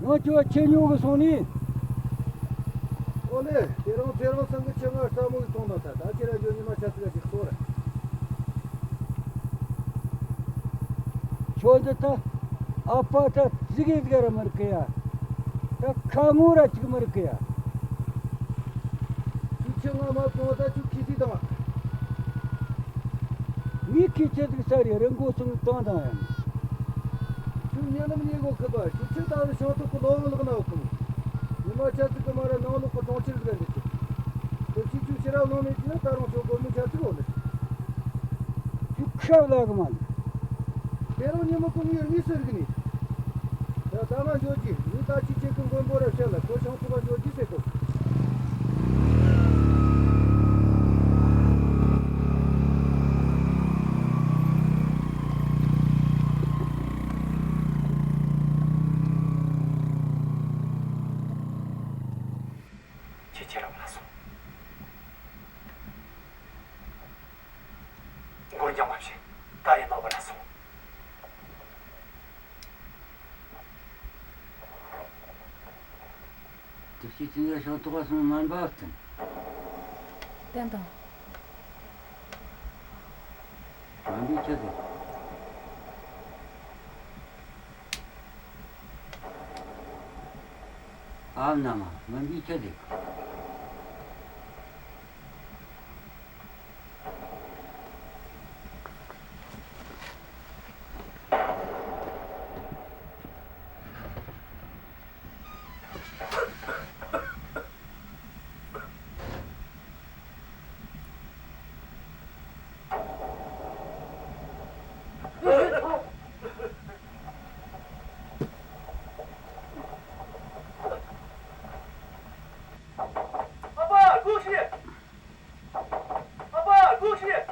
ང་ཁྱོད་ཁྱེད་ཉོ་གི་སོང་ནི། ཨོ་ལེ། དེ་རིང་ཚེ་རིང་ཚང་གི་ཁྱི་ང་རྟ་མོ་གི་གཏོང་དང་ད་ད་ཁྱེད་ར་འཇོ་ཉི་མ་ཆ་ཚིག་ག་ཅིག་གསོ་ར། ཁྱོད་འདི་ད་ཨ་ཕ་ད་ཟིག་གི་ཟིག་ར་མི་རིག་གི་ཡ། ད་ཁ་ངོ་ར་ཅིག་མི་རིག་གི་ཡ། ཁྱོད་ཁྱི་ང་མ་གཏོང་ད་ཁྱོད་ཁྱི་ཟིག་དང་། ངས་ཁྱི་ཁྱི་ཟིག་ས་རེ་རི་མགོ་སོང་བཏང་དང་ཡང་། ཁྱོད་ཉེ་ལམ་ཉེ་གོ་ཁི་པ་ཁྱོད་ཁྱི་ད་རུ་ཤང་ཐོག་གི་ལོང་ལག་ན་འོ་ཁི་མོ། ཉི་མ་ཆ་ཚིག་གི་མ་ར་ནང་ལོག་གི་གྲོང་ཁྱེར་ཟིག་འདི་ཁྱོད། དེ་ཕྱི་ཁྱོད་ཕྱི་ར་ལོང་མེད་ཀྱི་ན་ད་རུང་ཁྱོད་སྒོར་མོ་ཆ་ཚིག་འོ་ལེ། ཁྱོད་ཁ་བླ་གི་མ་ནི། དེ་རིང་ཉིན་མོ་ཀུན་ཡོད་ངེས་ཟེར་གི་ནི། ད་ད་ང་འགྱོ་རྒྱུ་ངས་ད་ཅི་བྱེད་གི་མགོན་པོ་ར་བཤད་ལ་ཁོ་ཤང་ཚུགས་པ་འགྱོ་རྒྱུ་ཟེར་གོ། ཁྱེད་ཁྱེད་རང་ང་སོང་། མགོ་འགྱངས་མ་བྱེད། ད་ཡིན་ནོ་བ་ལ་སོང་། དེ་ཕྱི་ཚུན་ཡ་ཤང་ཐོག་སོང་མ་འབབ་བསྟན། བསྟན་དང་། མ་འབུས་ཁྱོད་དེ། ཨ་མ་ན་མ་མ་འབུས་ཁྱོད་དེ། ཨ་ཕ་སྒུག་ཤིག་ཨ་ཕ་སྒུག་ཤིག་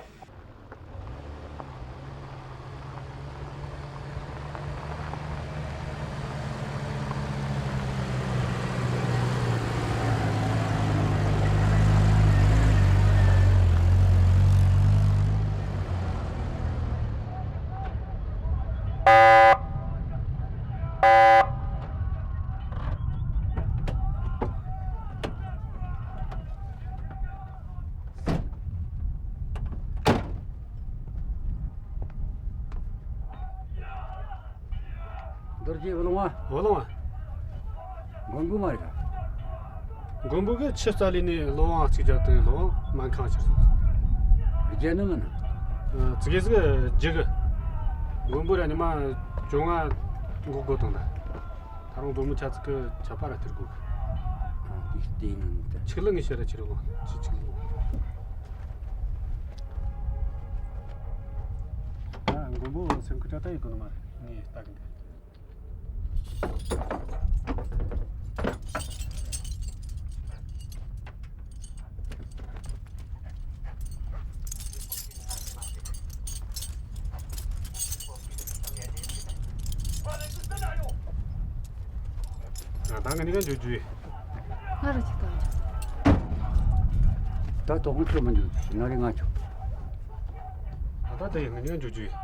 རྡོ་རྗེ་བུ་ལོང་བ། བུ་ལོང་བ། མགོན་པོ་མ་རེད། མགོན་པོ་གིས་ཆུ་རྩ་ལས་ནས་ལོ་ཝང་གཅིག་བརྒྱབ་དང་ལོ་ཝང་མ་ཁང་ཕྱིར་སོང་། རྒྱ་ནི་མིན། ཙི་གེ་ཟིག་རྒྱུ་གི། མགོན་པོ་ར་ཉི་མ་བཅོ་ལྔ་འགོག་དགོས་དང་ད། ད་རུང་སྒོར་མོ་ཆ་ཚིག་གི་ཆ་པ་ར་སྟེར་དགོས་གི། ཨ་དེ་ལྟས་ན་ད། ཆིག་ལི་ངས་ཕྱིར་ར་ཁྱེར་ལོ། ཆི་ཆིག་ལི། ཨ་མགོན་པོ་སེམས་ཁུར་ད་ལྟ་ཡེད་དགོས་ནི་མ་རེད། ངས་ལྟ་གི་འདུག་ང་ད་ང་གཉིས་ཀ་འགྱོ་རྒྱུ་ཡིན། ང་ར་ཅིག་ད། ད་དོགས་མི་ཆོག་མི་འགྱོ་རྒྱུ་ཡིན་ན་རེ་ང་ཆོག་ད་ད་ད་ཡིན་ང་གཉིས་ཀ་འགྱོ་རྒྱུ་ཡིན།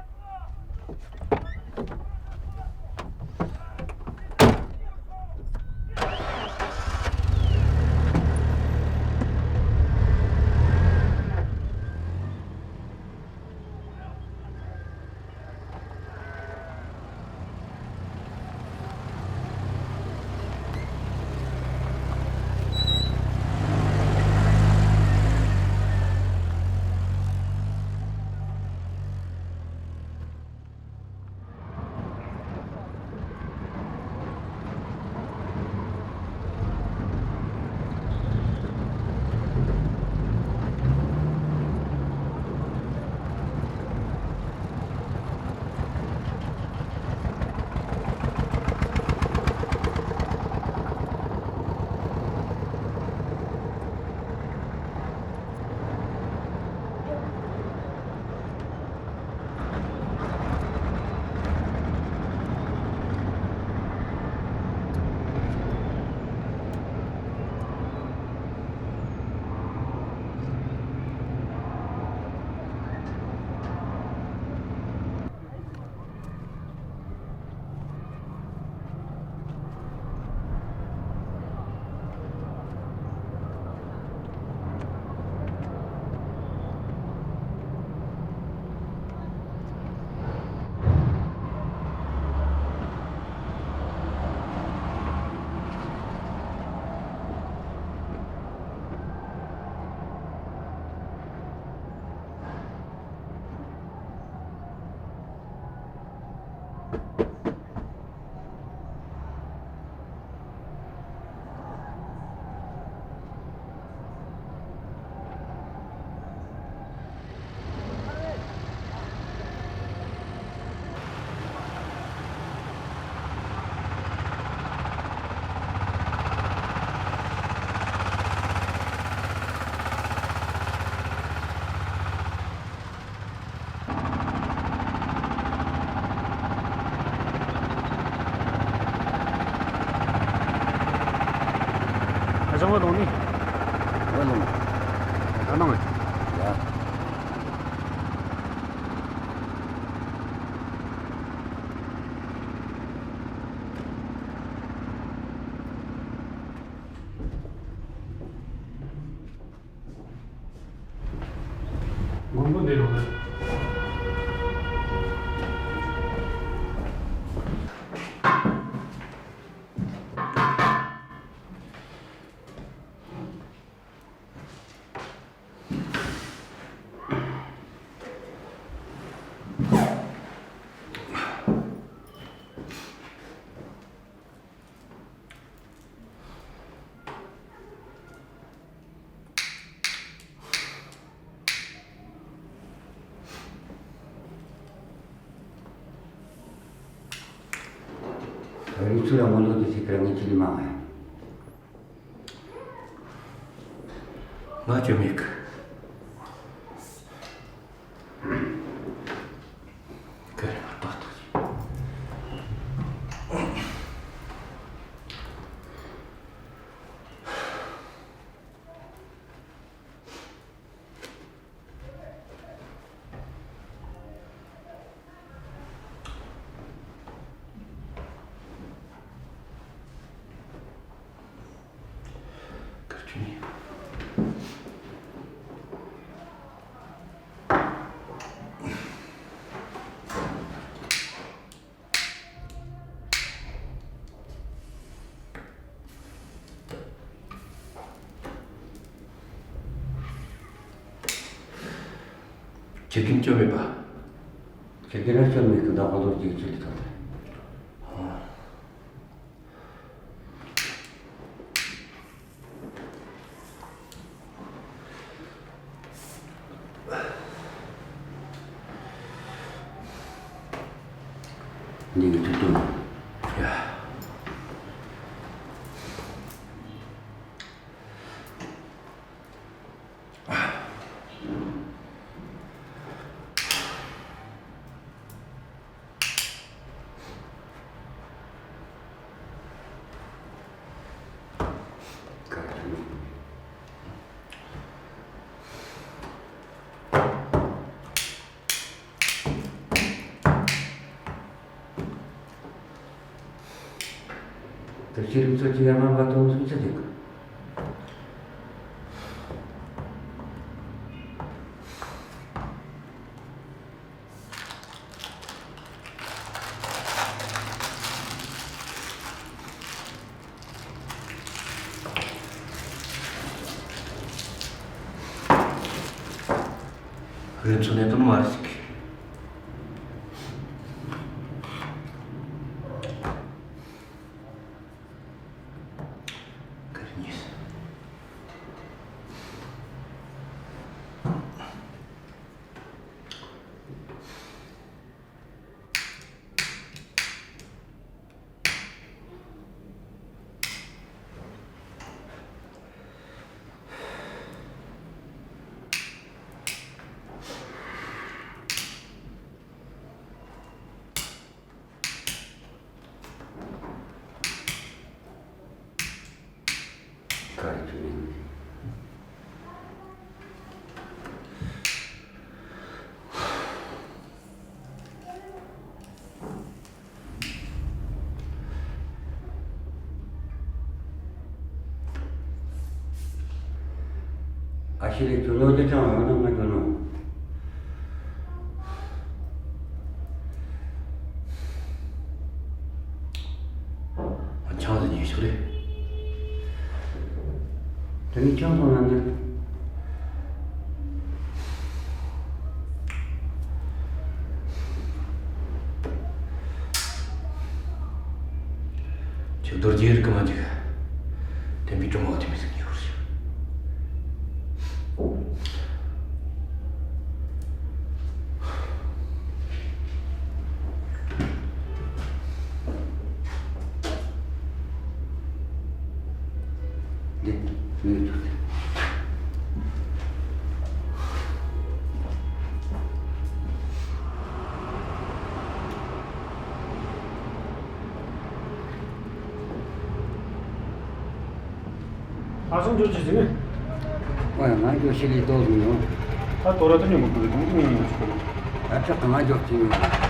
ཨ་ཅང་བ་ལོང་ནི། ཨ་ལོང་། ཨ་ནང་། ཡ། མགོན་པོ་འདི་རུ་ལ། རིག་ཚུལ་ལ་ངོ་ལོག་དེ་ཚེ་ཁར་ངས་ཅི་ལས་མང་ང་། ང་ཅོ་མེད་གི། ཀར་ཏག་ཏག་ཅིག། ཁྱེད་ཀྱིས་ཅོ་མེད་པ། ཁྱེད་ཀྱིས་ར་ཅོ་མེད་གི། ད་ཧོ་ལོ་ཅིག་ཅི་ལས་ཐོག་ཏུ། འདི་གི་དུས་དུས། ཡ། དེ་ཤེས་རིག་ཚོ་ཅི་ཡང་མ་པ་དོན་སུ་ཆི་ཟིག་རེད་ཚོ་ནས་དོན་མ་རེད་ཟིག་གར་ཉིས། ག་རེ་བྱས་ནས། ཨ་ཤི་རེ་ཁྱོད་ལོ་རྒྱུས་ཅང་ཡོད་ན་ང་འགྱོ་ནོ། ཨ་ཆང་ཟིག་ཉོས་ཤོག་རེ། དེ་ནི་ཆང་སོང་ན་འདི། ཁྱོད་རྡོ་རྗེ་རིགས་གི་མ་འཇིག་དེ་མི་གྲོང་བ་དེ་མི་ཟིག་ཉོ་རེ། འདི་ངས་བཙོས་ཏེ། ཨ་སང་འགྱོ་ཅི་ཟིན། ཨོ་ཡ། ང་འགྱོ་ཤི་ལི་ཏོ་ཟིན་ཡོང་། ད་དོ་ར་ཏི་ཉོ་མི་དགོས་ཀྱི་དུང་ཏི་ཉོ་ཉོ་ཆོག་གི། ཨ་ཅག་གང་ང་འགྱོ་ཅི་ཡོང་།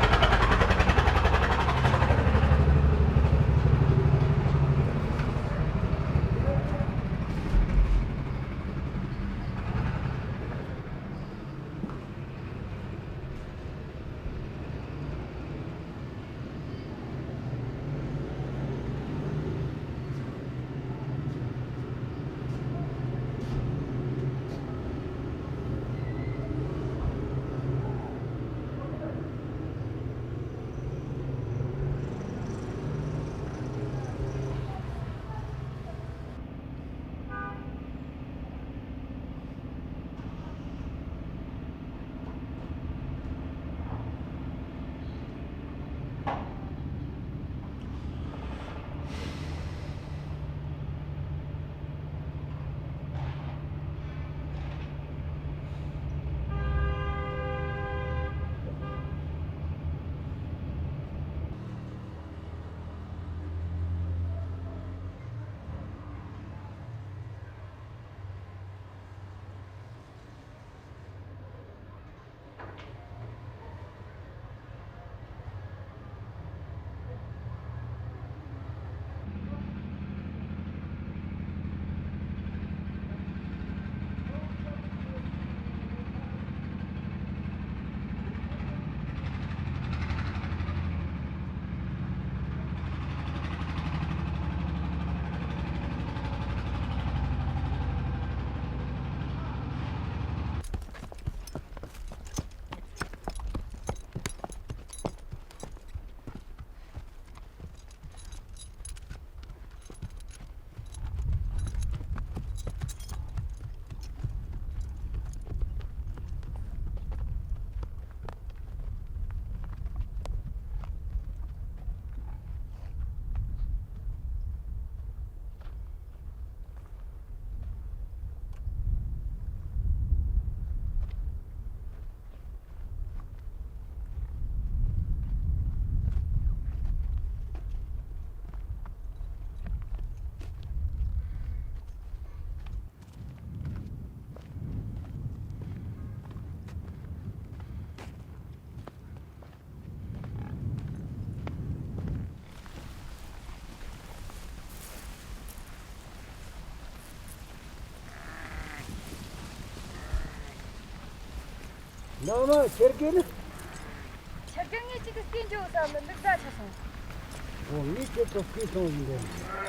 ནང་མ་ཁྱེར་གི་ནི། ཁྱེར་གི། ངས་ཅིག་གི་སྐྱེལ་འགྱོ་བསམ་ལ་འདུག་ཟ་ཆ་སོང་། འོ། ངས་ཁྱེད་ཚོ་སྐྱེལ་སོང་ཡིན་པས།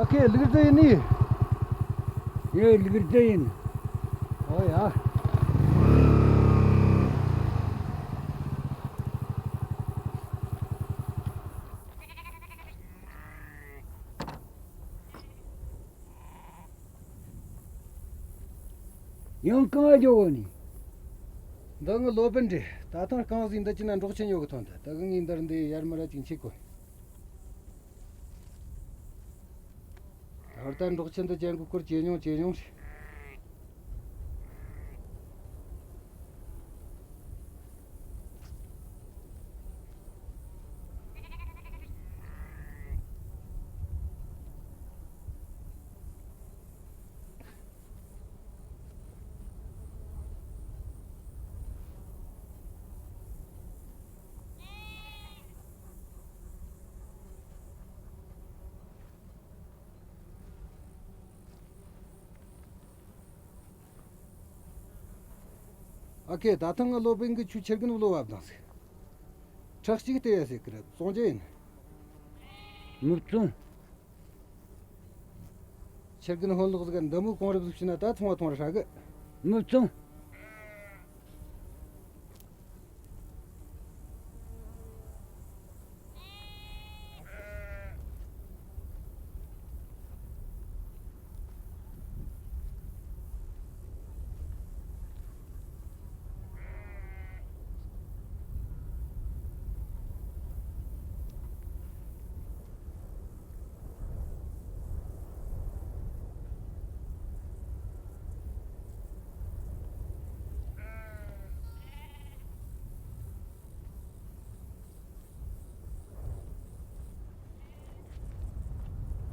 ཨ་ཁེ། ལུག་རྫི་ཡིན་ནི། ཡེ། ལུག་རྫི་ཡིན། ཨོ་ཡ། ཡང་གང་ང་འགྱོ་གོ་ནི། འདི་ངའི་སློབ་དཔོན་རེད། ད་ཐེངས་རྐང་བཟོས་འདི་ཅི་ན་འབྲོག་ཆེན་ཡོད་གི་ཐོན་ཐལ། ད་གི་ངས་འདིར་འདི་ཡར་མར་ར་ཅིག་འཁྱེར་གོ། ད་བར་ད་འབྲོག་ཆེན་འདི་ཅན་གི་སྐོར་ཇེ་ཉུང་ཇེ་ཉུང་རེད། ཨ་ཁེ། ད་ཐེངས་ངའི་སློབ་དཔོན་གིས་ཁྱོའི་ཁྱེར་རྒན་བློ་བབ་དང་ཟིག། ཁྲག་གཅིག་སྟེར་ཡ་ཟེར་གི་རེད། བཙོང་རྒྱུ་ཡིན། མི་བཙོང་། ཁྱེར་རྒན་ཧོན་ལོག་ཟིག་འདི་མོ་གོང་རིབ་ཟིག་བྱས་ན་ད་ཚོང་བ་ཐོང་ར་ཧྲ་གི། མི་བཙོང་།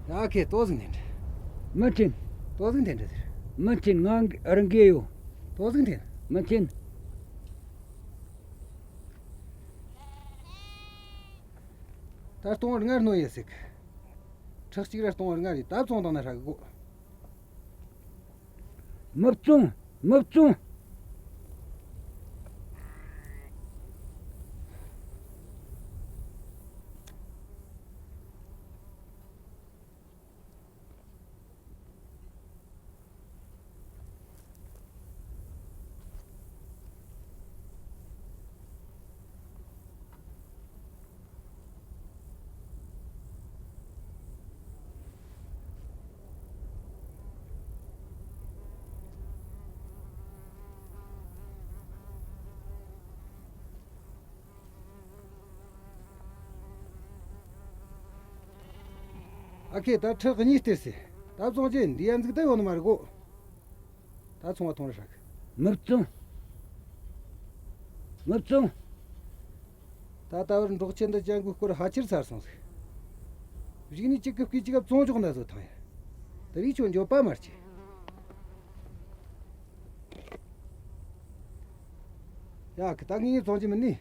ཨ་ཁེ། ལྟོ་ཟིག་འཐེན་དྲ། མི་འཐེན། ལྟོ་ཟིག་འཐེན་དྲ་ཟེར། མི་འཐེན། ང་རང་གི་ཡོད། ལྟོ་ཟིག་འཐེན། མི་འཐེན། ད་སྟོང་བར་ལྔ་ར་ནོ་ཡེ་ཟིག། ཁྲག་གཅིག་ར་སྟོང་བར་ལྔ་རེད། ད་བཙོང་བཏང་ན་ཧྲ་གི་གོ། མི་བཙོང་། མི་བཙོང་། ཨ་ཁེ། ད་ཁྲག་གཉིས་སྟེར་སོང་། ད་བཙོང་རྒྱུ་འདི་ཡན་ཟིག་ད་ཡོད་ནི་མ་རེད་གོ། ད་ཚོང་བ་ཐོང་ར་ཧྲ་གི། མི་བཙོང་། མི་བཙོང་། ད་ལྟ་བར་འབྲོག་ཁྱི་འདི་ཅན་གི་སྐོར་ཕལ་ཆེར་ཚར་སོང་ཟིག། གཞུག་ནས་གཅིག་གི་སྐད་ཅིག་ག་བཙོང་འཇོག་ན་བཟོ་ཐང་ཡ། དེ་རིགས་ཁྱོད་འགྱོད་པ་མ་སྐྱེ། ཡ་ཁི་ད་ངས་བཙོང་རྒྱུ་མིན་ནི།